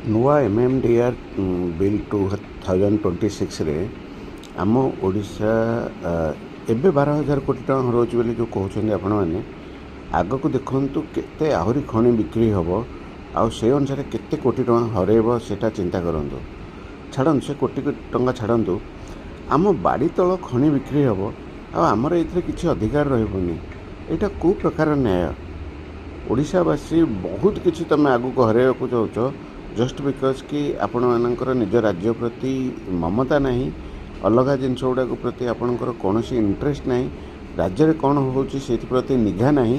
ନୂଆ MMDR bill 2026ରେ ଆମ ଓଡ଼ିଶା ଏବେ 12,000 କୋଟି ଟଙ୍କା ହରାଉଛି ବୋଲି ଯେଉଁ କହୁଛନ୍ତି ଆପଣମାନେ, ଆଗକୁ ଦେଖନ୍ତୁ କେତେ ଆହୁରି ଖଣି ବିକ୍ରି ହେବ ଆଉ ସେ ଅନୁସାରେ କେତେ କୋଟି ଟଙ୍କା ହରାଇବ, ସେଇଟା ଚିନ୍ତା କରନ୍ତୁ। ଛାଡ଼ନ୍ତୁ ସେ କୋଟି କୋଟି ଟଙ୍କା ଛାଡ଼ନ୍ତୁ, ଆମ ବାଡ଼ି ତଳ ଖଣି ବିକ୍ରି ହେବ ଆଉ ଆମର ଏଥିରେ କିଛି ଅଧିକାର ରହିବନି, ଏଇଟା କେଉଁ ପ୍ରକାର ନ୍ୟାୟ? ଓଡ଼ିଶାବାସୀ, ବହୁତ କିଛି ତୁମେ ଆଗକୁ ହରାଇବାକୁ ଯାଉଛ ଜଷ୍ଟ because କି ଆପଣମାନଙ୍କର ନିଜ ରାଜ୍ୟ ପ୍ରତି ମମତା ନାହିଁ, ଅଲଗା ଜିନିଷ ଗୁଡ଼ାକ ପ୍ରତି ଆପଣଙ୍କର କୌଣସି ଇଣ୍ଟରେଷ୍ଟ ନାହିଁ, ରାଜ୍ୟରେ କ'ଣ ହେଉଛି ସେଥିପ୍ରତି ନିଘା ନାହିଁ।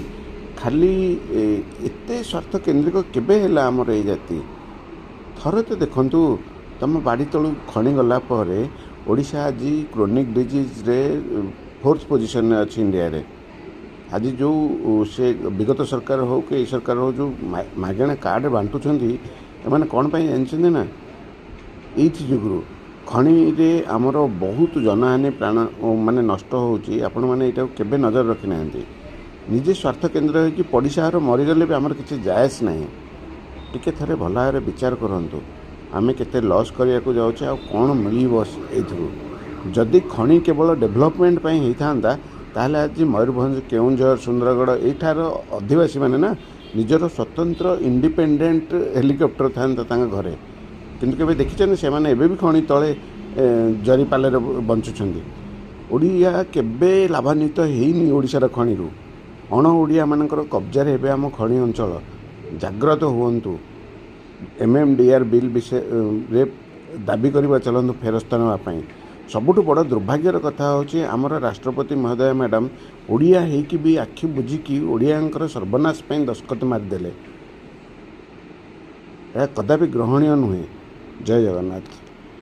ଖାଲି ଏତେ ସ୍ୱାର୍ଥ କେନ୍ଦ୍ରିକ କେବେ ହେଲା ଆମର ଏଇ ଜାତି? ଥରେ ତ ଦେଖନ୍ତୁ, ତୁମ ବାଡ଼ି ତଳୁ ଖଣି ଗଲା ପରେ ଓଡ଼ିଶା ଆଜି କ୍ରୋନିକ୍ ଡିଜିଜ୍ରେ ଫୋର୍ଥ ପୋଜିସନ୍ରେ ଅଛି ଇଣ୍ଡିଆରେ। ଆଜି ଯେଉଁ ସେ ବିଗତ ସରକାର ହେଉ କି ଏଇ ସରକାର ହେଉ, ଯେଉଁ ମାଗଣା କାର୍ଡ଼ ବାଣ୍ଟୁଛନ୍ତି ଏମାନେ କ'ଣ ପାଇଁ ଜାଣିଛନ୍ତି ନା? ଏଇଥି ଯୋଗୁରୁ। ଖଣିରେ ଆମର ବହୁତ ଜନହାନି, ପ୍ରାଣ ମାନେ ନଷ୍ଟ ହେଉଛି। ଆପଣମାନେ ଏଇଟାକୁ କେବେ ନଜର ରଖିନାହାନ୍ତି। ନିଜେ ସ୍ୱାର୍ଥ କେନ୍ଦ୍ର ହେଇକି ପଡ଼ିଶା ଘର ମରିଗଲେ ବି ଆମର କିଛି ଜାଏଜ ନାହିଁ। ଟିକେ ଥରେ ଭଲ ଭାବରେ ବିଚାର କରନ୍ତୁ, ଆମେ କେତେ ଲସ୍ କରିବାକୁ ଯାଉଛେ ଆଉ କ'ଣ ମିଳିବ ଏଇଥିରୁ। ଯଦି ଖଣି କେବଳ ଡେଭଲପମେଣ୍ଟ ପାଇଁ ହେଇଥାନ୍ତା, ତାହେଲେ ଆଜି ମୟୂରଭଞ୍ଜ, କେଉଁଝର, ସୁନ୍ଦରଗଡ଼ ଏଇଠାର ଅଧିବାସୀମାନେ ନା ନିଜର ସ୍ୱତନ୍ତ୍ର ଇଣ୍ଡିପେଣ୍ଡେଣ୍ଟ ହେଲିକପ୍ଟର ଥାନ୍ତା ତାଙ୍କ ଘରେ। କିନ୍ତୁ କେବେ ଦେଖିଛନ୍ତି? ସେମାନେ ଏବେ ବି ଖଣି ତଳେ ଜରିପାଲରେ ବଞ୍ଚୁଛନ୍ତି। ଓଡ଼ିଆ କେବେ ଲାଭାନ୍ୱିତ ହେଇନି ଓଡ଼ିଶାର ଖଣିରୁ। ଅଣ ଓଡ଼ିଆମାନଙ୍କର କବ୍ଜାରେ ଏବେ ଆମ ଖଣି ଅଞ୍ଚଳ। ଜାଗ୍ରତ ହୁଅନ୍ତୁ। MMDR bill ବିଷୟରେ ଦାବି କରିବା ଚାଲନ୍ତୁ ଫେରସ୍ତ ନେବା ପାଇଁ। ସବୁଠୁ ବଡ଼ ଦୁର୍ଭାଗ୍ୟର କଥା ହେଉଛି, ଆମର ରାଷ୍ଟ୍ରପତି ମହୋଦୟ ମ୍ୟାଡ଼ାମ୍ ଓଡ଼ିଆ ହେଇକି ବି ଆଖି ବୁଜିକି ଓଡ଼ିଆଙ୍କର ସର୍ବନାଶ ପାଇଁ ଦସ୍ତଖତ ମାରିଦେଲେ। ଏହା କଦାପି ଗ୍ରହଣୀୟ ନୁହେଁ। ଜୟ ଜଗନ୍ନାଥ।